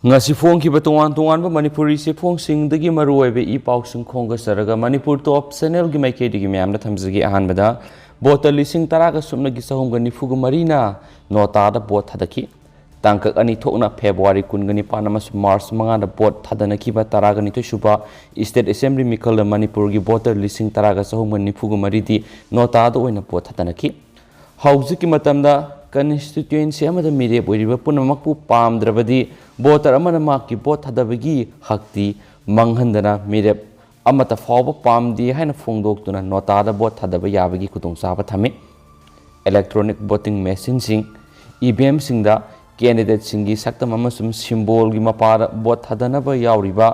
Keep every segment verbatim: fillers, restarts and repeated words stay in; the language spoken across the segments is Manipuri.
ꯉꯁꯤ ꯐꯣꯡꯈꯤꯕ ꯇꯣꯉꯥꯟ ꯇꯣꯉꯥꯟꯕ ꯃꯅꯤꯄꯨꯔꯤ ꯆꯦꯐꯣꯡꯁꯤꯡꯗꯒꯤ ꯃꯔꯨꯑꯣꯏꯕ ꯏ ꯄꯥꯎꯁꯤꯡ ꯈꯣꯝꯒꯠꯆꯔꯒ ꯃꯅꯤꯄꯨꯔ ꯇꯣꯞ ꯆꯦꯅꯦꯜꯒꯤ ꯃꯥꯏꯀꯩꯗꯒꯤ ꯃꯌꯥꯝꯗ ꯊꯝꯖꯒꯦ꯫ ꯑꯍꯥꯟꯕꯗ, ꯚꯣꯇꯔ ꯂꯤꯁꯤꯡ ꯇꯔꯥꯒ ꯁꯨꯞꯅꯒꯤ ꯆꯍꯨꯝꯒ ꯅꯤꯐꯨꯒ ꯃꯔꯤꯅ ꯅꯣꯇꯥꯗ ꯚꯣꯠ ꯊꯥꯗꯈꯤ꯫ ꯇꯥꯡꯀꯛ ꯑꯅꯤ ꯊꯣꯛꯅ ꯐꯦꯕ꯭ꯔꯨꯋꯥꯔꯤ ꯀꯨꯟꯒ ꯅꯤꯄꯥꯟ ꯑꯃꯁꯨꯡ ꯃꯥꯔꯆ ꯃꯉꯥꯗ ꯚꯣꯠ ꯊꯥꯗꯅꯈꯤꯕ ꯇꯔꯥꯒ ꯅꯤꯊꯣꯏ ꯁꯨꯕ ꯏꯁꯇꯦꯠ ꯑꯦꯁꯦꯝꯕ꯭ꯂꯤ ꯃꯤꯈꯜꯗ ꯃꯅꯤꯄꯨꯔꯒꯤ ꯚꯣꯇꯔ ꯂꯤꯁꯤꯡ ꯇꯔꯥꯒ ꯆꯍꯨꯝꯒ ꯅꯤꯐꯨꯒ ꯃꯔꯤꯗꯤ ꯅꯣꯇꯥꯗ ꯑꯣꯏꯅ ꯚꯣꯠ ꯊꯥꯗꯅꯈꯤ꯫ ꯍꯧꯖꯤꯛꯀꯤ ꯃꯇꯝꯗ ꯀꯟꯁꯇꯤꯇ꯭ꯋꯦꯟꯁꯤ ꯑꯃꯗ ꯃꯤꯔꯦꯞ ꯑꯣꯏꯔꯤꯕ ꯄꯨꯝꯅꯃꯛꯄꯨ ꯄꯥꯝꯗ꯭ꯔꯕꯗꯤ ꯚꯣꯇꯔ ꯑꯃꯅ ꯃꯍꯥꯛꯀꯤ ꯚꯣꯠ ꯊꯥꯗꯕꯒꯤ ꯍꯛꯇꯤ ꯃꯥꯡꯍꯟꯗꯅ ꯃꯤꯔꯦꯞ ꯑꯃꯠꯇ ꯐꯥꯎꯕ ꯄꯥꯝꯗꯦ ꯍꯥꯏꯅ ꯐꯣꯡꯗꯣꯛꯇꯨꯅ ꯅꯣꯇꯥꯗ ꯚꯣꯠ ꯊꯥꯗꯕ ꯌꯥꯕꯒꯤ ꯈꯨꯗꯣꯡꯆꯥꯕ ꯊꯝꯃꯤ꯫ ꯏꯂꯦꯛꯇ꯭ꯔꯣꯅꯤꯛ ꯚꯣꯇꯤꯡ ꯃꯦꯁꯤꯟꯁꯤꯡ, ꯏ ꯚꯤ ꯑꯦꯝꯁꯤꯡꯗ ꯀꯦꯟꯗꯤꯗꯦꯠꯁꯤꯡꯒꯤ ꯁꯛꯇꯝ ꯑꯃꯁꯨꯡ ꯁꯤꯝꯕꯣꯜꯒꯤ ꯃꯄꯥꯗ ꯚꯣꯠ ꯊꯥꯗꯅꯕ ꯌꯥꯎꯔꯤꯕ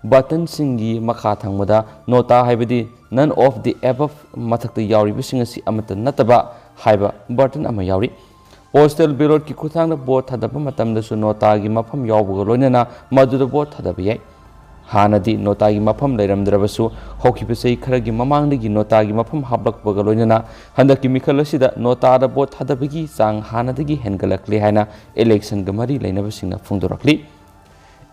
ꯕꯇꯟꯁꯤꯡꯒꯤ ꯃꯈꯥ ꯊꯪꯕꯗ ꯅꯣꯇꯥ ꯍꯥꯏꯕꯗꯤ none of the above ꯃꯊꯛꯇ ꯌꯥꯎꯔꯤꯕꯁꯤꯡ ꯑꯁꯤ ꯑꯃꯠꯇ ꯅꯠꯇꯕ ꯍꯥꯏꯕ ꯕꯇꯟ ꯑꯃ ꯌꯥꯎꯔꯤ꯫ ꯄꯣꯁꯇꯦꯜ ꯕꯦꯂꯣꯠꯀꯤ ꯈꯨꯠꯊꯥꯡꯗ ꯚꯣꯠ ꯊꯥꯗꯕ ꯃꯇꯝꯗꯁꯨ ꯅꯣꯇꯥꯒꯤ ꯃꯐꯝ ꯌꯥꯎꯕꯒ ꯂꯣꯏꯅꯅ ꯃꯗꯨꯗ ꯚꯣꯠ ꯊꯥꯗꯕ ꯌꯥꯏ꯫ ꯍꯥꯟꯅꯗꯤ ꯅꯣꯇꯥꯒꯤ ꯃꯐꯝ ꯂꯩꯔꯝꯗ꯭ꯔꯕꯁꯨ, ꯍꯧꯈꯤꯕ ꯆꯍꯤ ꯈꯔꯒꯤ ꯃꯃꯥꯡꯗꯒꯤ ꯅꯣꯇꯥꯒꯤ ꯃꯐꯝ ꯍꯥꯞꯂꯛꯄꯒ ꯂꯣꯏꯅꯅ ꯍꯟꯗꯛꯀꯤ ꯃꯤꯈꯜ ꯑꯁꯤꯗ ꯅꯣꯇꯥꯗ ꯚꯣꯠ ꯊꯥꯗꯕꯒꯤ ꯆꯥꯡ ꯍꯥꯟꯅꯗꯒꯤ ꯍꯦꯟꯒꯠꯂꯛꯂꯦ ꯍꯥꯏꯅ ꯏꯂꯦꯛꯁꯟꯒ ꯃꯔꯤ ꯂꯩꯅꯕꯁꯤꯡꯅ ꯐꯣꯡꯗꯣꯔꯛꯂꯤ꯫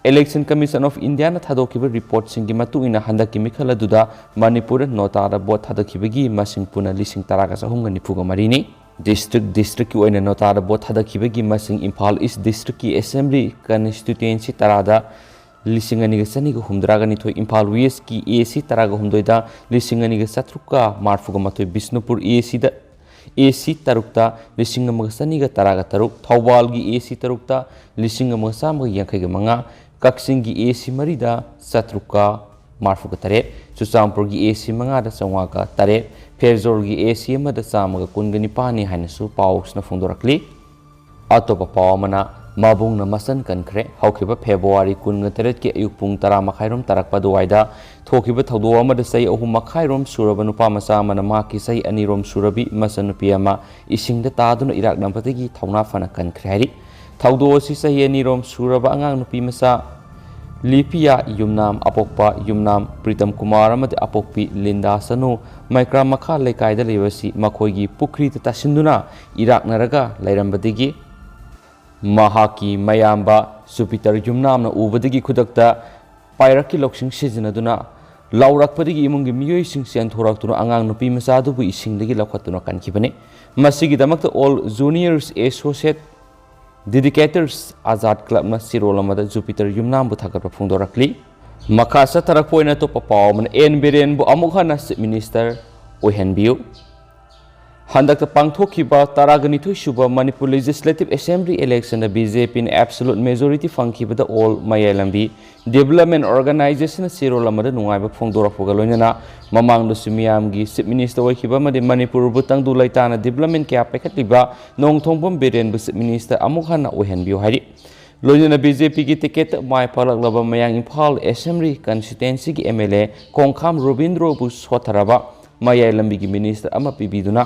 Election Commission of Indiaꯅ ꯊꯥꯗꯣꯛꯈꯤꯕ ꯔꯤꯄꯣꯔꯠꯁꯤꯡꯒꯤ ꯃꯇꯨꯡ ꯏꯟꯅ ꯍꯟꯗꯛꯀꯤ ꯃꯤꯈꯜ ꯑꯗꯨꯗ ꯃꯅꯤꯄꯨꯔꯗ ꯅꯣꯇꯥꯗ ꯚꯣꯠ ꯊꯥꯗꯈꯤꯕꯒꯤ ꯃꯁꯤꯡ ꯄꯨꯟꯅ ꯂꯤꯁꯤꯡ ꯇꯔꯥꯒ ꯆꯍꯨꯝꯒ ꯅꯤꯐꯨꯒ ꯃꯔꯤꯅꯤ꯫ ꯗꯤꯁꯇ꯭ꯔꯤꯛ ꯗꯤꯁꯇ꯭ꯔꯤꯛꯀꯤ ꯑꯣꯏꯅ ꯅꯣꯇꯥꯗ ꯚꯣꯠ ꯊꯥꯗꯈꯤꯕꯒꯤ ꯃꯁꯤꯡ ꯏꯝꯐꯥꯜ ꯏꯁ ꯗꯤꯁꯇ꯭ꯔꯤꯛꯀꯤ ꯑꯦꯁꯦꯝꯕ꯭ꯂꯤ ꯀꯟꯁꯇꯤꯇ꯭ꯋꯦꯟꯁꯤ ꯇꯔꯥꯗ ꯂꯤꯁꯤꯡ ꯑꯅꯤꯒ ꯆꯅꯤꯒ ꯍꯨꯝꯗ꯭ꯔꯥꯒ ꯅꯤꯊꯣꯏ, ꯏꯝꯐꯥꯜ ꯋꯦꯁꯀꯤ ꯑꯦ ꯁꯤ ꯇꯔꯥꯒ ꯍꯨꯝꯗꯣꯏꯗ ꯂꯤꯁꯤꯡ ꯑꯅꯤꯒ ꯆꯥꯇ꯭ꯔꯨꯛꯀ ꯃꯔꯤꯐꯨꯒ ꯃꯥꯊꯣꯏ, ꯕꯤꯁꯅꯨꯄꯨꯔ ꯑꯦ ꯁꯤꯗ, ꯑꯦ ꯁꯤ ꯇꯔꯨꯛꯇ ꯂꯤꯁꯤꯡ ꯑꯃꯒ ꯆꯅꯤꯒ ꯇꯔꯥꯒ ꯇꯔꯨꯛ, ꯊꯧꯕꯥꯜꯒꯤ ꯑꯦ ꯁꯤ ꯇꯔꯨꯛꯇ ꯂꯤꯁꯤꯡ ꯑꯃꯒ ꯆꯥꯝꯃꯒ ꯌꯥꯡꯈꯩꯒ ꯃꯉꯥ, ꯀꯛꯆꯤꯡꯒꯤ ꯑꯦ ꯁꯤ ꯃꯔꯤꯗ ꯆꯥꯇ꯭ꯔꯨꯛꯀ ꯃꯔꯤꯐꯨꯒ ꯇꯔꯦꯠ, ꯆꯨꯔꯆꯥꯟꯄꯨꯔꯒꯤ ꯑꯦ ꯁꯤ ꯃꯉꯥꯗ ꯆꯥꯝꯃꯉꯥꯒ ꯇꯔꯦꯠ, ꯐꯦꯔꯖꯣꯜꯒꯤ ꯑꯦ ꯁꯤ ꯑꯃꯗ ꯆꯥꯝꯃꯒ ꯀꯨꯟꯒ ꯅꯤꯄꯥꯟꯅꯤ ꯍꯥꯏꯅꯁꯨ ꯄꯥꯎꯁꯤꯅ ꯐꯣꯡꯗꯣꯔꯛꯂꯤ꯫ ꯑꯇꯣꯞꯄ ꯄꯥꯎ ꯑꯃꯅ, ꯃꯕꯨꯡꯅ ꯃꯆꯟ ꯀꯟꯈ꯭ꯔꯦ꯫ ꯍꯧꯈꯤꯕ ꯐꯦꯕ꯭ꯔꯨꯋꯥꯔꯤ ꯀꯨꯟꯒ ꯇꯔꯦꯠꯀꯤ ꯑꯌꯨꯛ ꯄꯨꯡ ꯇꯔꯥ ꯃꯈꯥꯏꯔꯣꯝ ꯇꯥꯔꯛꯄ ꯑꯗꯨꯋꯥꯏꯗ ꯊꯣꯛꯈꯤꯕ ꯊꯧꯗꯣꯛ ꯑꯃꯗ ꯆꯍꯤ ꯑꯍꯨꯝ ꯃꯈꯥꯏꯔꯣꯝ ꯁꯨꯔꯕ ꯅꯨꯄꯥ ꯃꯆꯥ ꯑꯃꯅ ꯃꯍꯥꯛꯀꯤ ꯆꯍꯤ ꯑꯅꯤꯔꯣꯝ ꯁꯨꯔꯕꯤ ꯃꯆꯟꯅꯨꯄꯤ ꯑꯃ ꯏꯁꯤꯡꯗ ꯇꯥꯗꯨꯅ ꯏꯔꯥꯛꯅꯕꯗꯒꯤ ꯊꯧꯅꯥ ꯐꯅ ꯀꯟꯈ꯭ꯔꯦ ꯍꯥꯏꯔꯤ꯫ ꯊꯧꯗꯣꯛ ꯑꯁꯤ ꯆꯍꯤ ꯑꯅꯤꯔꯣꯝ ꯁꯨꯔꯕ ꯑꯉꯥꯡ ꯅꯨꯄꯤ ꯃꯆꯥ ꯂꯤꯄꯤꯌꯥ ꯌꯨꯝꯅꯥꯝ, ꯑꯄꯣꯛꯄ ꯌꯨꯝꯅꯥꯝ ꯄ꯭ꯔꯤꯇꯝ ꯀꯨꯃꯥꯔ ꯑꯃꯗꯤ ꯑꯄꯣꯛꯄꯤ ꯂꯤꯟꯗꯥ ꯁꯅꯨ ꯃꯩꯀ꯭ꯔꯥ ꯃꯈꯥ ꯂꯩꯀꯥꯏꯗ ꯂꯩꯕ ꯑꯁꯤ ꯃꯈꯣꯏꯒꯤ ꯄꯨꯈ꯭ꯔꯤꯗ ꯇꯥꯁꯤꯟꯗꯨꯅ ꯏꯔꯥꯛꯅꯔꯒ ꯂꯩꯔꯝꯕꯗꯒꯤ ꯃꯍꯥꯛꯀꯤ ꯃꯌꯥꯝꯕ ꯖꯨꯄꯤꯇꯔ ꯌꯨꯝꯅꯥꯝꯅ ꯎꯕꯗꯒꯤ ꯈꯨꯗꯛꯇ ꯄꯥꯏꯔꯛꯀꯤ ꯂꯧꯁꯤꯡ ꯁꯤꯖꯤꯟꯅꯗꯨꯅ ꯂꯥꯎꯔꯛꯄꯗꯒꯤ ꯏꯃꯨꯡꯒꯤ ꯃꯤꯑꯣꯏꯁꯤꯡ ꯆꯦꯟꯊꯣꯔꯛꯇꯨꯅ ꯑꯉꯥꯡ ꯅꯨꯄꯤ ꯃꯆꯥꯗꯨꯕꯨ ꯏꯁꯤꯡꯗꯒꯤ ꯂꯧꯈꯠꯇꯨꯅ ꯀꯟꯈꯤꯕꯅꯤ꯫ ꯃꯁꯤꯒꯤꯗꯃꯛꯇ All Juniors Associate Dedicators Azad Clubꯅ ꯆꯦꯔꯣꯜ ꯑꯃꯗ ꯖꯨꯄꯤꯇꯔ ꯌꯨꯝꯅꯥꯝꯕꯨ ꯊꯥꯒꯠꯄ ꯐꯣꯡꯗꯣꯔꯛꯂꯤ꯫ ꯃꯈꯥ ꯆꯠꯊꯔꯛꯄ ꯑꯣꯏꯅ ꯑꯇꯣꯞꯄ ꯄꯥꯎ ꯑꯃꯅ, ꯑꯦꯟ ꯕꯤꯔꯦꯟꯕꯨ ꯑꯃꯨꯛ ꯍꯟꯅ Chief Minister ꯑꯣꯏꯍꯟꯕꯤꯌꯨ꯫ ꯍꯟꯗꯛꯇ ꯄꯥꯡꯊꯣꯛꯈꯤꯕ ꯇꯔꯥꯒ ꯅꯤꯊꯣꯏ ꯁꯨꯕ Manipur Legislative Assembly electionꯗ BJPꯅ absolute majority ꯐꯪꯈꯤꯕꯗ All ꯃꯌꯥꯏ ꯂꯝꯕꯤ Development Organizationꯅ ꯆꯦꯔꯣꯜ ꯑꯃꯗ ꯅꯨꯡꯉꯥꯏꯕ ꯐꯣꯡꯗꯣꯔꯛꯄꯒ ꯂꯣꯏꯅꯅ ꯃꯃꯥꯡꯗꯁꯨ ꯃꯤꯌꯥꯝꯒꯤ Chief Minister ꯑꯣꯏꯈꯤꯕ ꯑꯃꯗꯤ ꯃꯅꯤꯄꯨꯔꯕꯨ ꯇꯪꯗꯨ ꯂꯩꯇꯥꯅ development ꯀꯌꯥ ꯄꯥꯏꯈꯠꯂꯤꯕ ꯅꯣꯡꯊꯣꯝꯕꯝ ꯕꯤꯔꯦꯟꯕꯨ Chief Minister ꯑꯃꯨꯛ ꯍꯟꯅ ꯑꯣꯏꯍꯟꯕꯤꯌꯨ ꯍꯥꯏꯔꯤ꯫ ꯂꯣꯏꯅꯅ BJPꯒꯤ ticketꯇ ꯃꯥꯏ ꯄꯥꯛꯂꯛꯂꯕ ꯃꯌꯥꯡ ꯏꯝꯐꯥꯜ Assembly constituencyꯒꯤ MLA ꯈꯣꯡꯈꯥꯝ ꯔꯣꯕꯤꯟꯗ꯭ꯔꯣꯕꯨ ꯁꯣꯠꯊꯔꯕ ꯃꯌꯥꯏ ꯂꯝꯕꯤꯒꯤ Minister ꯑꯃ ꯄꯤꯕꯤꯗꯨꯅ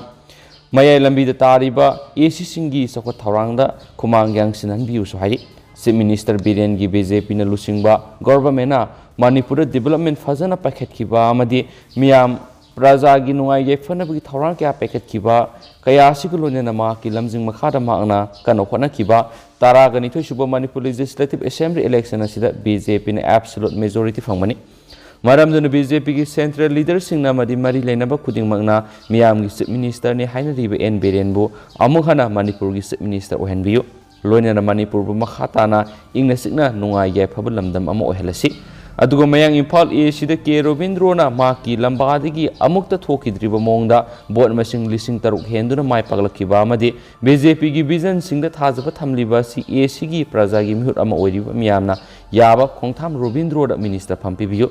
ꯃꯌꯥꯏ ꯂꯝꯕꯤꯗ ꯇꯥꯔꯤꯕ ACꯁꯤꯡꯒꯤ ꯆꯥꯎꯈꯠ ꯊꯧꯔꯥꯡꯗ ꯈꯨꯃꯥꯡ ꯌꯥꯡꯁꯤꯟꯍꯟꯕꯤꯌꯨꯁꯨ ꯍꯥꯏꯔꯤ꯫ Chief Minister ꯕꯤꯔꯦꯟꯒꯤ BJPꯅ ꯂꯨꯆꯤꯡꯕ governmentꯅ ꯃꯅꯤꯄꯨꯔꯗ development ꯐꯖꯅ ꯄꯥꯏꯈꯠꯈꯤꯕ ꯑꯃꯗꯤ ꯃꯤꯌꯥꯝ ꯄ꯭ꯔꯖꯥꯒꯤ ꯅꯨꯡꯉꯥꯏ ꯌꯥꯏꯐꯅꯕꯒꯤ ꯊꯧꯔꯥꯡ ꯀꯌꯥ ꯄꯥꯏꯈꯠꯈꯤꯕ ꯀꯌꯥ ꯑꯁꯤꯒ ꯂꯣꯏꯅꯅ ꯃꯍꯥꯛꯀꯤ ꯂꯝꯖꯤꯡ ꯃꯈꯥꯗ ꯃꯍꯥꯛꯅ ꯀꯟꯅ ꯍꯣꯠꯅꯈꯤꯕ ꯇꯔꯥꯒ ꯅꯤꯊꯣꯏ ꯁꯨꯕ ꯃꯅꯤꯄꯨꯔ Legislative Assembly election ꯑꯁꯤꯗ BJPꯅ absolute majority ꯐꯪꯕꯅꯤ꯫ ꯃꯔꯝꯗꯨꯅ BJPꯒꯤ central leaderꯁꯤꯡꯅ ꯑꯃꯗꯤ ꯃꯔꯤ ꯂꯩꯅꯕ ꯈꯨꯗꯤꯡꯃꯛꯅ ꯃꯤꯌꯥꯝꯒꯤ Chief Ministerꯅꯤ ꯍꯥꯏꯅꯔꯤꯕ ꯑꯦꯟ ꯕꯤꯔꯦꯟꯕꯨ ꯑꯃꯨꯛ ꯍꯟꯅ ꯃꯅꯤꯄꯨꯔꯒꯤ Chief Minister ꯑꯣꯏꯍꯟꯕꯤꯌꯨ꯫ ꯂꯣꯏꯅꯅ ꯃꯅꯤꯄꯨꯔꯕꯨ ꯃꯈꯥ ꯇꯥꯅ ꯏꯪꯅ ꯆꯤꯛꯅ ꯅꯨꯡꯉꯥꯏ ꯌꯥꯏꯐꯕ ꯂꯝꯗꯝ ꯑꯃ ꯑꯣꯏꯍꯜꯂꯁꯤ꯫ ꯑꯗꯨꯒ ꯃꯌꯥꯡ ꯏꯝꯐꯥꯜ ACꯗ ꯀꯦ ꯔꯣꯕꯤꯟꯗ꯭ꯔꯣꯅ ꯃꯍꯥꯛꯀꯤ ꯂꯝꯕꯥꯗꯒꯤ ꯑꯃꯨꯛꯇ ꯊꯣꯛꯈꯤꯗ꯭ꯔꯤꯕ ꯃꯑꯣꯡꯗ vote ꯃꯁꯤꯡ ꯂꯤꯁꯤꯡ ꯇꯔꯨꯛ ꯍꯦꯟꯗꯨꯅ ꯃꯥꯏ ꯄꯥꯛꯂꯛꯈꯤꯕ ꯑꯃꯗꯤ BJPꯒꯤ visionꯁꯤꯡꯗ ꯊꯥꯖꯕ ꯊꯝꯂꯤꯕ ꯑꯁꯤ ACꯒꯤ ꯄ꯭ꯔꯖꯥꯒꯤ ꯃꯤꯍꯨꯠ ꯑꯃ ꯑꯣꯏꯔꯤꯕ ꯃꯤꯌꯥꯝꯅ ꯌꯥꯕ ꯈꯣꯡꯊꯥꯝ ꯔꯣꯕꯤꯟꯗ꯭ꯔꯣꯗ Minister ꯐꯝ ꯄꯤꯕꯤꯌꯨ꯫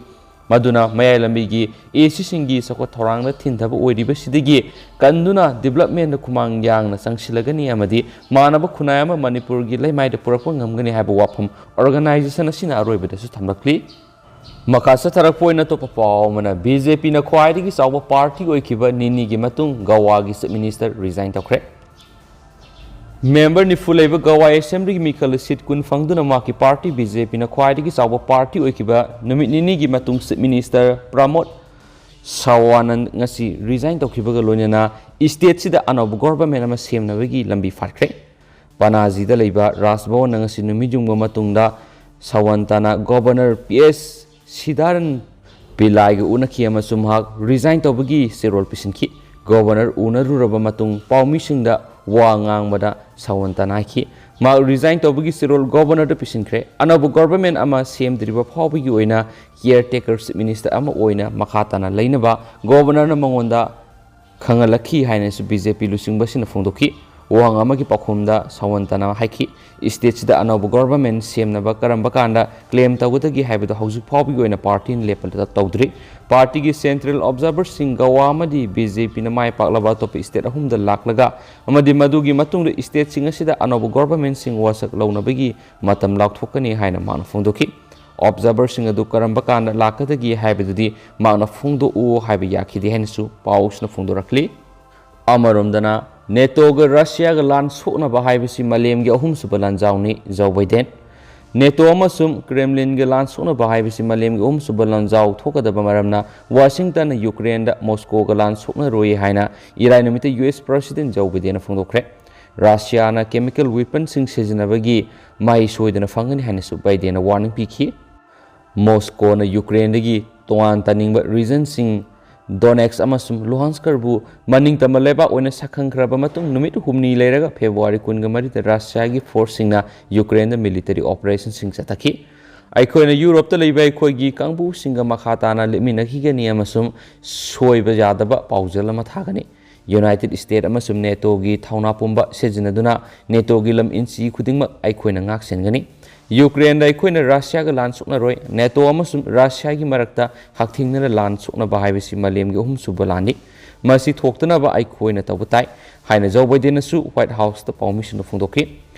ꯃꯗꯨꯅ ꯃꯌꯥꯏ ꯂꯝꯕꯤꯒꯤ ACꯁꯤꯡꯒꯤ ꯆꯥꯎꯈꯠ ꯊꯧꯔꯥꯡꯗ ꯊꯤꯟꯊꯕ ꯑꯣꯏꯔꯤꯕꯁꯤꯗꯒꯤ ꯀꯟꯗꯨꯅ developmentꯗ ꯈꯨꯃꯥꯡ ꯌꯥꯡꯅ ꯆꯪꯁꯤꯜꯂꯒꯅꯤ ꯑꯃꯗꯤ ꯃꯥꯟꯅꯕ ꯈꯨꯟꯅꯥꯏ ꯑꯃ ꯃꯅꯤꯄꯨꯔꯒꯤ ꯂꯩꯃꯥꯏꯗ ꯄꯨꯔꯛꯄ ꯉꯝꯒꯅꯤ ꯍꯥꯏꯕ ꯋꯥꯐꯝ organization ꯑꯁꯤꯅ ꯑꯔꯣꯏꯕꯗꯁꯨ ꯊꯝꯂꯛꯂꯤ꯫ ꯃꯈꯥ ꯆꯠꯊꯔꯛꯄ ꯑꯣꯏꯅ ꯑꯇꯣꯞꯄ ꯄꯥꯎ ꯑꯃꯅ, BJPꯅ ꯈ꯭ꯋꯥꯏꯗꯒꯤ ꯆꯥꯎꯕ party ꯑꯣꯏꯈꯤꯕ ꯅꯤꯅꯤꯒꯤ ꯃꯇꯨꯡ ꯒꯋꯥꯒꯤ Chief Minister resign ꯇꯧꯈ꯭ꯔꯦ꯫ Member ꯅꯤꯐꯨ ꯂꯩꯕ ꯒꯋꯥ Assemblyꯒꯤ ꯃꯤꯈꯜꯗ seat ꯀꯨꯟ ꯐꯪꯗꯨꯅ ꯃꯍꯥꯛꯀꯤ party BJPꯅ ꯈ꯭ꯋꯥꯏꯗꯒꯤ ꯆꯥꯎꯕ party ꯑꯣꯏꯈꯤꯕ ꯅꯨꯃꯤꯠ ꯅꯤꯅꯤꯒꯤ ꯃꯇꯨꯡ Chief Minister ꯄ꯭ꯔꯃꯣꯗ ꯁꯥꯋꯥꯅꯟ ꯉꯁꯤ resign ꯇꯧꯈꯤꯕꯒ ꯂꯣꯏꯅꯅ stateꯁꯤꯗ ꯑꯅꯧꯕ government ꯑꯃ ꯁꯦꯝꯅꯕꯒꯤ ꯂꯝꯕꯤ ꯐꯥꯠꯈ꯭ꯔꯦ꯫ ꯄꯅꯥꯖꯤꯗ ꯂꯩꯕ ꯔꯥꯖꯚꯋꯟꯅ ꯉꯁꯤ ꯅꯨꯃꯤꯠ ꯌꯨꯡꯕ ꯃꯇꯨꯡꯗ ꯁꯥꯋꯟꯇꯅ ꯒꯣꯚꯔꯅꯔ ꯄꯤ ꯑꯦꯁ ꯁꯤꯗꯥꯔꯟ ꯄꯤꯂꯥꯏꯒ ꯎꯅꯈꯤ ꯑꯃꯁꯨꯡ ꯃꯍꯥꯛ ꯔꯤꯖꯥꯏꯟ ꯇꯧꯕꯒꯤ ꯆꯦꯔꯣꯜ ꯄꯤꯁꯤꯟꯈꯤ꯫ ꯒꯣꯚꯔꯅꯔ ꯎꯅꯔꯨꯔꯕ ꯃꯇꯨꯡ ꯄꯥꯎꯃꯤꯁꯤꯡꯗ ꯋꯥ ꯉꯥꯡꯕꯗ ꯁꯥꯋꯟꯇꯅ ꯍꯥꯏꯈꯤ, ꯃꯍꯥꯛ ꯔꯤꯖꯥꯏꯟ ꯇꯧꯕꯒꯤ ꯆꯦꯔꯣꯜ ꯒꯣꯚꯔꯅꯔꯗ ꯄꯤꯁꯤꯟꯈ꯭ꯔꯦ꯫ ꯑꯅꯧꯕ ꯒꯣꯚꯔꯟꯃꯦꯟꯠ ꯑꯃ ꯁꯦꯝꯗ꯭ꯔꯤꯕ ꯐꯥꯎꯕꯒꯤ ꯑꯣꯏꯅ ꯀꯤꯌꯔ ꯇꯦꯀꯔ ꯆꯤꯐ ꯃꯤꯅꯤꯁꯇꯔ ꯑꯃ ꯑꯣꯏꯅ ꯃꯈꯥ ꯇꯥꯅ ꯂꯩꯅꯕ ꯒꯣꯚꯔꯅꯔꯅ ꯃꯉꯣꯟꯗ ꯈꯪꯍꯜꯂꯛꯈꯤ ꯍꯥꯏꯅꯁꯨ ꯕꯤ ꯖꯦ ꯄꯤ ꯂꯨꯆꯤꯡꯕꯁꯤꯡꯅ ꯐꯣꯡꯗꯣꯛꯈꯤ꯫ ꯋꯥꯍꯪ ꯑꯃꯒꯤ ꯄꯥꯎꯈꯨꯝꯗ ꯁꯥꯋꯟꯇꯅ ꯍꯥꯏꯈꯤ, ꯁ꯭ꯇꯦꯠꯁꯤꯗ ꯑꯅꯧꯕ ꯒꯣꯚꯔꯟꯃꯦꯟꯠ ꯁꯦꯝꯅꯕ ꯀꯔꯝꯕ ꯀꯥꯟꯗ ꯀ꯭ꯂꯦꯝ ꯇꯧꯒꯗꯒꯦ ꯍꯥꯏꯕꯗꯨ ꯍꯧꯖꯤꯛ ꯐꯥꯎꯕꯒꯤ ꯑꯣꯏꯅ ꯄꯥꯔꯇꯤꯅ ꯂꯦꯞꯄ ꯇꯧꯗ꯭ꯔꯤ꯫ ꯄꯥꯔꯇꯤꯒꯤ ꯁꯦꯟꯇ꯭ꯔꯦꯜ ꯑꯣꯕꯖꯥꯔꯚꯔꯁꯤꯡ ꯒꯋꯥ ꯑꯃꯗꯤ ꯕꯤ ꯖꯦ ꯄꯤꯅ ꯃꯥꯏ ꯄꯥꯛꯂꯕ ꯑꯇꯣꯞꯄ ꯁ꯭ꯇꯦꯠ ꯑꯍꯨꯝꯗ ꯂꯥꯛꯂꯒ ꯑꯃꯗꯤ ꯃꯗꯨꯒꯤ ꯃꯇꯨꯡꯗ ꯁ꯭ꯇꯦꯠꯁꯤꯡ ꯑꯁꯤꯗ ꯑꯅꯧꯕ ꯒꯣꯚꯔꯟꯃꯦꯟꯠꯁꯤꯡ ꯋꯥꯁꯛ ꯂꯧꯅꯕꯒꯤ ꯃꯇꯝ ꯂꯥꯎꯊꯣꯛꯀꯅꯤ ꯍꯥꯏꯅ ꯃꯥꯅ ꯐꯣꯡꯗꯣꯛꯈꯤ꯫ ꯑꯣꯕꯖꯥꯔꯚꯔꯁꯤꯡ ꯑꯗꯨ ꯀꯔꯝꯕ ꯀꯥꯟꯗ ꯂꯥꯛꯀꯗꯒꯦ ꯍꯥꯏꯕꯗꯨꯗꯤ ꯃꯍꯥꯛꯅ ꯐꯣꯡꯗꯣꯛꯎ ꯍꯥꯏꯕ ꯌꯥꯈꯤꯗꯦ ꯍꯥꯏꯅꯁꯨ ꯄꯥꯎꯁꯤꯅ ꯐꯣꯡꯗꯣꯔꯛꯂꯤ꯫ ꯑꯃꯔꯣꯝꯗꯅ, ꯅꯦꯇꯣꯒ ꯔꯁꯤꯌꯥꯒ ꯂꯥꯟ ꯁꯣꯛꯅꯕ ꯍꯥꯏꯕꯁꯤ ꯃꯥꯂꯦꯝꯒꯤ ꯑꯍꯨꯝꯁꯨꯕ ꯂꯥꯟꯖꯥꯎꯅꯤ, ꯖꯣ ꯕꯥꯏꯗꯦꯟ꯫ ꯅꯦꯇꯣ ꯑꯃꯁꯨꯡ ꯀ꯭ꯔꯦꯝꯂꯤꯟꯒ ꯂꯥꯟ ꯁꯣꯛꯅꯕ ꯍꯥꯏꯕꯁꯤ ꯃꯥꯂꯦꯝꯒꯤ ꯑꯍꯨꯝꯁꯨꯕ ꯂꯥꯟꯖꯥꯎ ꯊꯣꯛꯀꯗꯕ ꯃꯔꯝꯅ ꯋꯥꯁꯤꯡꯇꯟꯅ ꯌꯨꯀ꯭ꯔꯦꯟꯗ ꯃꯣꯁꯀꯣꯒ ꯂꯥꯟ ꯁꯣꯛꯅꯔꯣꯏ ꯍꯥꯏꯅ ꯏꯔꯥꯏ ꯅꯨꯃꯤꯠꯇ ꯌꯨ ꯑꯦꯁ ꯄ꯭ꯔꯁꯤꯗꯦꯟ ꯖꯣ ꯕꯥꯏꯗꯦꯟꯅ ꯐꯣꯡꯗꯣꯛꯈ꯭ꯔꯦ꯫ ꯔꯁꯤꯌꯥꯅ ꯀꯦꯃꯤꯀꯦꯜ ꯋꯦꯄꯟꯁꯤꯡ ꯁꯤꯖꯤꯟꯅꯕꯒꯤ ꯃꯍꯩ ꯁꯣꯏꯗꯅ ꯐꯪꯒꯅꯤ ꯍꯥꯏꯅꯁꯨ ꯕꯥꯏꯗꯦꯟꯅ ꯋꯥꯔꯅꯤꯡ ꯄꯤꯈꯤ꯫ ꯃꯣꯁꯀꯣꯅ ꯌꯨꯀ꯭ꯔꯦꯟꯗꯒꯤ ꯇꯣꯉꯥꯟ ꯇꯥꯅꯤꯡꯕ ꯔꯤꯖꯟꯁꯤꯡ ꯗꯣꯅꯦꯠꯁ ꯑꯃꯁꯨꯡ ꯂꯨꯍꯥꯟꯁꯀꯔꯕꯨ ꯃꯅꯤꯡꯇꯝꯕ ꯂꯩꯕꯥꯛ ꯑꯣꯏꯅ ꯁꯛꯈꯪꯈ꯭ꯔꯕ ꯃꯇꯨꯡ, ꯅꯨꯃꯤꯠ ꯍꯨꯝꯅꯤ ꯂꯩꯔꯒ ꯐꯦꯕ꯭ꯔꯨꯋꯥꯔꯤ ꯀꯨꯟꯒ ꯃꯔꯤꯗ ꯔꯁꯤꯌꯥꯒꯤ ꯐꯣꯔꯁꯁꯤꯡꯅ ꯌꯨꯀ꯭ꯔꯦꯟꯗ ꯃꯤꯂꯤꯇꯔꯤ ꯑꯣꯄꯔꯦꯁꯟꯁꯤꯡ ꯆꯠꯊꯈꯤ꯫ ꯑꯩꯈꯣꯏꯅ ꯌꯨꯔꯣꯞꯇ ꯂꯩꯕ ꯑꯩꯈꯣꯏꯒꯤ ꯀꯥꯡꯕꯨꯁꯤꯡꯒ ꯃꯈꯥ ꯇꯥꯅ ꯂꯦꯞꯃꯤꯟꯅꯈꯤꯒꯅꯤ ꯑꯃꯁꯨꯡ ꯁꯣꯏꯕ ꯌꯥꯗꯕ ꯄꯥꯎꯖꯦꯜ ꯑꯃ ꯊꯥꯒꯅꯤ꯫ ꯌꯨꯅꯥꯏꯇꯦꯗ ꯁ꯭ꯇꯦꯠ ꯑꯃꯁꯨꯡ ꯅꯦꯇꯣꯒꯤ ꯊꯧꯅꯥ ꯄꯨꯝꯕ ꯁꯤꯖꯤꯟꯅꯗꯨꯅ ꯅꯦꯇꯣꯒꯤ ꯂꯝ ꯏꯟꯆꯤ ꯈꯨꯗꯤꯡꯃꯛ ꯑꯩꯈꯣꯏꯅ ꯉꯥꯛ ꯁꯦꯟꯒꯅꯤ꯫ ꯌꯨꯀ꯭ꯔꯦꯟꯗ ꯑꯩꯈꯣꯏꯅ ꯔꯁꯤꯌꯥꯒ ꯂꯥꯟ ꯁꯣꯛꯅꯔꯣꯏ꯫ ꯅꯦꯇꯣ ꯑꯃꯁꯨꯡ ꯔꯁꯤꯌꯥꯒꯤ ꯃꯔꯛꯇ ꯍꯛꯊꯦꯡꯅꯅ ꯂꯥꯟ ꯁꯣꯛꯅꯕ ꯍꯥꯏꯕꯁꯤ ꯃꯥꯂꯦꯝꯒꯤ ꯑꯍꯨꯝꯁꯨꯕ ꯂꯥꯟꯅꯤ꯫ ꯃꯁꯤ ꯊꯣꯛꯇꯅꯕ ꯑꯩꯈꯣꯏꯅ ꯇꯧꯕ ꯇꯥꯏ ꯍꯥꯏꯅ ꯖꯣ ꯕꯥꯏꯗꯦꯟꯅꯁꯨ ꯋꯥꯏꯠ ꯍꯥꯎꯁꯇ ꯄꯥꯎꯃꯤꯁꯤꯡꯗ ꯐꯣꯡꯗꯣꯛꯈꯤ꯫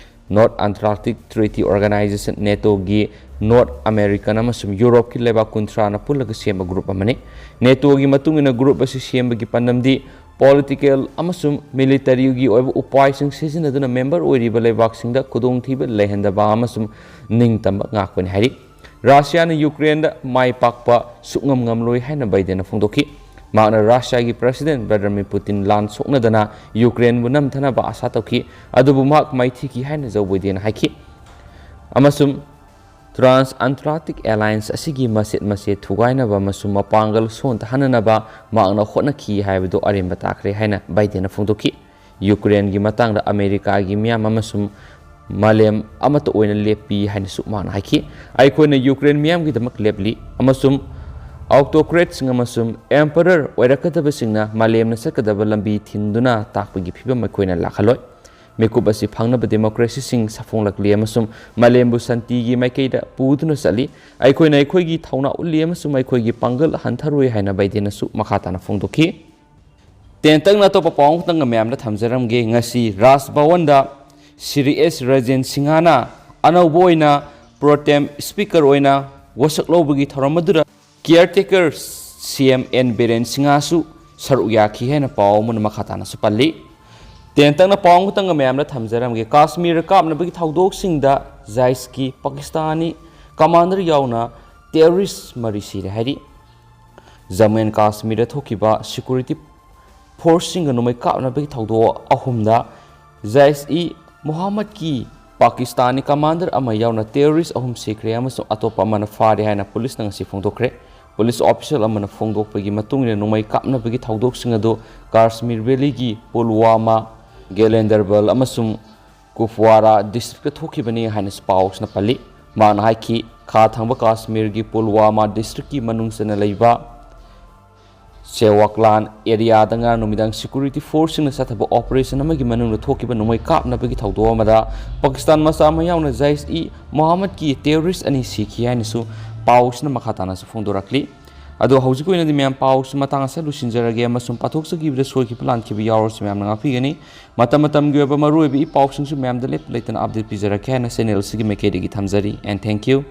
ꯅꯣꯔꯠ ꯑꯦꯇꯂꯥꯟꯇꯤꯛ ꯇ꯭ꯔꯤꯇꯤ ꯑꯣꯔꯒꯅꯥꯏꯖꯦꯁꯟ, ꯅꯦꯇꯣꯒꯤ ꯅꯣꯔꯠ ꯑꯃꯦꯔꯤꯀꯟ ꯑꯃꯁꯨꯡ ꯌꯨꯔꯣꯞꯀꯤ ꯂꯩꯕꯥꯛ ꯀꯨꯟꯊ꯭ꯔꯥꯅ ꯄꯨꯜꯂꯒ ꯁꯦꯝꯕ ꯒ꯭ꯔꯨꯞ ꯑꯃꯅꯤ꯫ ꯅꯦꯇꯣꯒꯤ ꯃꯇꯨꯡ ꯏꯟꯅ ꯒ꯭ꯔꯨꯞ ꯑꯁꯤ ꯁꯦꯝꯕꯒꯤ ꯄꯥꯟꯗꯝꯗꯤ ꯄꯣꯂꯤꯇꯤꯀꯦꯜ ꯑꯃꯁꯨꯡ ꯃꯤꯂꯤꯇꯔꯤꯒꯤ ꯑꯣꯏꯕ ꯎꯄꯥꯏꯁꯤꯡ ꯁꯤꯖꯤꯟꯅꯗꯨꯅ ꯃꯦꯝꯕꯔ ꯑꯣꯏꯔꯤꯕ ꯂꯩꯕꯥꯛꯁꯤꯡꯗ ꯈꯨꯗꯣꯡꯊꯤꯕ ꯂꯩꯍꯟꯗꯕ ꯑꯃꯁꯨꯡ ꯅꯤꯡꯇꯝꯕ ꯉꯥꯛꯄꯅꯤ ꯍꯥꯏꯔꯤ꯫ ꯔꯁꯤꯌꯥꯅ ꯌꯨꯀ꯭ꯔꯦꯟꯗ ꯃꯥꯏ ꯄꯥꯛꯄ ꯁꯨꯛꯉꯝ ꯉꯝꯂꯣꯏ ꯍꯥꯏꯅ ꯕꯥꯏꯗꯦꯟꯅ ꯐꯣꯡꯗꯣꯛꯈꯤ꯫ ꯃꯍꯥꯛꯅ ꯔꯁꯤꯌꯥꯒꯤ ꯄ꯭ꯔꯁꯤꯗꯦꯟ ꯚ꯭ꯂꯥꯗꯤꯃꯤꯔ ꯄꯨꯇꯤꯟ ꯂꯥꯟ ꯁꯣꯛꯅꯗꯅ ꯌꯨꯀ꯭ꯔꯦꯟꯕꯨ ꯅꯝꯊꯅꯕ ꯑꯥꯁꯥ ꯇꯧꯈꯤ, ꯑꯗꯨꯕꯨ ꯃꯍꯥꯛ ꯃꯥꯏꯊꯤꯈꯤ ꯍꯥꯏꯅ ꯖꯣ ꯕꯥꯏꯗꯦꯟꯅ ꯍꯥꯏꯈꯤ꯫ ꯑꯃꯁꯨꯡ ꯇ꯭ꯔꯥꯟꯁ ꯑꯦꯟꯇ꯭ꯂꯥꯟꯇꯤꯛ ꯑꯦꯂꯥꯌꯟꯁ ꯑꯁꯤꯒꯤ ꯃꯆꯦꯠ ꯃꯆꯦꯠ ꯊꯨꯒꯥꯏꯅꯕ ꯑꯃꯁꯨꯡ ꯃꯄꯥꯡꯒꯜ ꯁꯣꯟꯊꯍꯟꯅꯕ ꯃꯍꯥꯛꯅ ꯍꯣꯠꯅꯈꯤ ꯍꯥꯏꯕꯗꯨ ꯑꯔꯦꯝꯕ ꯇꯥꯈ꯭ꯔꯦ ꯍꯥꯏꯅ ꯕꯥꯏꯗꯦꯟꯅ ꯐꯣꯡꯗꯣꯛꯈꯤ꯫ ꯌꯨꯀ꯭ꯔꯦꯟꯒꯤ ꯃꯇꯥꯡꯗ ꯑꯃꯦꯔꯤꯀꯥꯒꯤ ꯃꯤꯌꯥꯝ ꯑꯃꯁꯨꯡ ꯃꯥꯂꯦꯝ ꯑꯃꯠꯇ ꯑꯣꯏꯅ ꯂꯦꯞꯄꯤ ꯍꯥꯏꯅꯁꯨ ꯃꯍꯥꯛꯅ ꯍꯥꯏꯈꯤ꯫ "ꯑꯩꯈꯣꯏꯅ ꯌꯨꯀ꯭ꯔꯦꯟ ꯃꯤꯌꯥꯝꯒꯤꯗꯃꯛ ꯂꯦꯞꯂꯤ ꯑꯃꯁꯨꯡ ꯑꯣꯇꯣꯀ꯭ꯔꯦꯠꯁꯤꯡ ꯑꯃꯁꯨꯡ ꯑꯦꯝꯄꯔꯔ ꯑꯣꯏꯔꯛꯀꯗꯕꯁꯤꯡꯅ ꯃꯥꯂꯦꯝꯅ ꯆꯠꯀꯗꯕ ꯂꯝꯕꯤ ꯊꯤꯡꯗꯨꯅ ꯇꯥꯛꯄꯒꯤ ꯐꯤꯚꯝ ꯑꯩꯈꯣꯏꯅ ꯂꯥꯛꯍꯜꯂꯣꯏ꯫ ꯃꯤꯀꯨꯞ ꯑꯁꯤ ꯐꯪꯅꯕ ꯗꯦꯃꯣꯀ꯭ꯔꯦꯁꯤꯁꯤꯡ ꯁꯥꯐꯣꯡꯂꯛꯂꯤ ꯑꯃꯁꯨꯡ ꯃꯥꯂꯦꯝꯕꯨ ꯁꯥꯟꯇꯤꯒꯤ ꯃꯥꯏꯀꯩꯗ ꯄꯨꯗꯨꯅ ꯆꯠꯂꯤ꯫ ꯑꯩꯈꯣꯏꯅ ꯑꯩꯈꯣꯏꯒꯤ ꯊꯧꯅꯥ ꯎꯠꯂꯤ ꯑꯃꯁꯨꯡ ꯑꯩꯈꯣꯏꯒꯤ ꯄꯥꯡꯒꯜ ꯍꯟꯊꯔꯣꯏ" ꯍꯥꯏꯅ ꯕꯥꯏꯗꯦꯟꯅꯁꯨ ꯃꯈꯥ ꯇꯥꯅ ꯐꯣꯡꯗꯣꯛꯈꯤ꯫ ꯇꯦꯟꯇꯛꯅ ꯑꯇꯣꯞꯄ ꯄꯥꯎ ꯑꯃꯈꯛꯇꯪꯒ ꯃꯌꯥꯝꯗ ꯊꯝꯖꯔꯝꯒꯦ꯫ ꯉꯁꯤ ꯔꯥꯖ ꯚꯋꯟꯗ ꯁ꯭ꯔꯤ ꯑꯦꯁ ꯔꯥꯖꯦꯟ ꯁꯤꯡꯍꯅ ꯑꯅꯧꯕ ꯑꯣꯏꯅ ꯄ꯭ꯔꯣꯇꯦꯝ ꯁ꯭ꯄꯤꯀꯔ ꯑꯣꯏꯅ ꯋꯥꯁꯛ ꯂꯧꯕꯒꯤ ꯊꯧꯔꯝ ꯑꯗꯨꯗ ꯀꯤꯌꯔꯇꯦꯀꯔ ꯁꯤ ꯑꯦꯝ ꯑꯦꯟ ꯕꯤꯔꯦꯟ ꯁꯤꯡꯍꯁꯨ ꯁꯔꯨꯛ ꯌꯥꯈꯤ ꯍꯥꯏꯅ ꯄꯥꯎ ꯑꯃꯅ ꯃꯈꯥ ꯇꯥꯅꯁꯨ ꯄꯜꯂꯤ꯫ ꯇꯦꯟꯇꯛꯅ ꯄꯥꯎ ꯑꯃꯈꯛꯇꯪꯒ ꯃꯌꯥꯝꯗ ꯊꯝꯖꯔꯝꯒꯦ꯫ ꯀꯥꯁꯃꯤꯔ ꯀꯥꯞꯅꯕꯒꯤ ꯊꯧꯗꯣꯛꯁꯤꯡꯗ ꯖꯥꯏꯁꯀꯤ ꯄꯥꯀꯤꯁꯇꯥꯅꯤ ꯀꯃꯥꯟꯗꯔ ꯌꯥꯎꯅ ꯇꯦꯔꯣꯔꯤꯁ ꯃꯔꯤ ꯁꯤꯔꯦ ꯍꯥꯏꯔꯤ꯫ ꯖꯝꯃꯨ ꯑꯦꯟ ꯀꯥꯁꯃꯤꯔꯗ ꯊꯣꯛꯈꯤꯕ ꯁꯦꯀ꯭ꯌꯨꯔꯤꯇꯤ ꯐꯣꯔꯁꯁꯤꯡꯒ ꯅꯣꯡꯃꯩ ꯀꯥꯞꯅꯕꯒꯤ ꯊꯧꯗꯣꯛ ꯑꯍꯨꯝꯗ ꯖꯥꯏꯁ ꯏ ꯃꯣꯍꯥꯃꯗꯀꯤ ꯄꯥꯀꯤꯁꯇꯥꯅꯤ ꯀꯃꯥꯟꯗꯔ ꯑꯃ ꯌꯥꯎꯅ ꯇꯦꯔꯣꯔꯤꯁ ꯑꯍꯨꯝ ꯁꯤꯈ꯭ꯔꯦ ꯑꯃꯁꯨꯡ ꯑꯇꯣꯞꯄ ꯑꯃꯅ ꯐꯥꯔꯦ ꯍꯥꯏꯅ ꯄꯨꯂꯤꯁꯅ ꯉꯁꯤ ꯐꯣꯡꯗꯣꯛꯈ꯭ꯔꯦ꯫ ꯄꯨꯂꯤꯁ ꯑꯣꯐꯤꯁꯤꯌꯦꯜ ꯑꯃꯅ ꯐꯣꯡꯗꯣꯛꯄꯒꯤ ꯃꯇꯨꯡ ꯏꯟꯅ ꯅꯣꯡꯃꯩ ꯀꯥꯞꯅꯕꯒꯤ ꯊꯧꯗꯣꯛꯁꯤꯡ ꯑꯗꯨ ꯀꯥꯁꯃꯤꯔ ꯚꯦꯂꯤꯒꯤ ꯄꯨꯜꯋꯥꯃꯥ, ꯒꯦꯂꯦꯟꯗꯔꯕꯜ ꯑꯃꯁꯨꯡ ꯀꯨꯞꯋꯥꯔꯥ ꯗꯤꯁꯇ꯭ꯔꯤꯛꯇ ꯊꯣꯛꯈꯤꯕꯅꯤ ꯍꯥꯏꯅꯁꯨ ꯄꯥꯎꯁꯤꯅ ꯄꯜꯂꯤ꯫ ꯃꯍꯥꯛꯅ ꯍꯥꯏꯈꯤ, ꯈꯥ ꯊꯪꯕ ꯀꯥꯁꯃꯤꯔꯒꯤ ꯄꯨꯜꯋꯥꯃꯥ ꯗꯤꯁꯇ꯭ꯔꯤꯛꯀꯤ ꯃꯅꯨꯡ ꯆꯟꯅ ꯂꯩꯕ ꯆꯦꯋꯥꯛꯂꯥꯟ ꯑꯦꯔꯤꯌꯥꯗ ꯉꯔꯥꯡ ꯅꯨꯃꯤꯗꯥꯡ ꯁꯦꯀ꯭ꯌꯨꯔꯤꯇꯤ ꯐꯣꯔꯁꯁꯤꯡꯅ ꯆꯠꯊꯕ ꯑꯣꯄꯔꯦꯁꯟ ꯑꯃꯒꯤ ꯃꯅꯨꯡꯗ ꯊꯣꯛꯈꯤꯕ ꯅꯣꯡꯃꯩ ꯀꯥꯞꯅꯕꯒꯤ ꯊꯧꯗꯣꯛ ꯑꯃꯗ ꯄꯥꯀꯤꯁꯇꯥꯟ ꯃꯆꯥ ꯑꯃ ꯌꯥꯎꯅ ꯖꯥꯏꯁ ꯏ ꯃꯣꯍꯥꯃꯗꯀꯤ ꯇꯦꯔꯣꯔꯤꯁ ꯑꯅꯤ ꯁꯤꯈꯤ ꯍꯥꯏꯅꯁꯨ ꯄꯥꯎꯁꯤꯅ ꯃꯈꯥ ꯇꯥꯅꯁꯨ ꯐꯣꯡꯗꯣꯔꯛꯂꯤ꯫ ꯑꯗꯣ ꯍꯧꯖꯤꯛꯀꯤ ꯑꯣꯏꯅꯗꯤ ꯃꯌꯥꯝ ꯄꯥꯎꯁꯤ ꯃꯇꯥꯡ ꯑꯁꯤꯗ ꯂꯣꯏꯁꯤꯟꯖꯔꯒꯦ ꯑꯃꯁꯨꯡ ꯄꯥꯊꯣꯛꯆꯈꯤꯕꯗ ꯁꯣꯏꯈꯤꯕ ꯂꯥꯟꯈꯤꯕ ꯌꯥꯎꯔꯁꯨ ꯃꯌꯥꯝꯅ ꯉꯥꯛꯄꯤꯒꯅꯤ꯫ ꯃꯇꯝ ꯃꯇꯝꯒꯤ ꯑꯣꯏꯕ ꯃꯔꯨꯑꯣꯏꯕ ꯏ ꯄꯥꯎꯁꯤꯡꯁꯨ ꯃꯌꯥꯝꯗ ꯂꯦꯞꯄ ꯂꯩꯇꯅ ꯑꯞꯗꯦꯠ ꯄꯤꯖꯔꯛꯀꯦ ꯍꯥꯏꯅ ꯆꯦꯅꯦꯜ ꯑꯁꯤꯒꯤ ꯃꯥꯏꯀꯩꯗꯒꯤ ꯊꯝꯖꯔꯤ꯫ And thank you꯫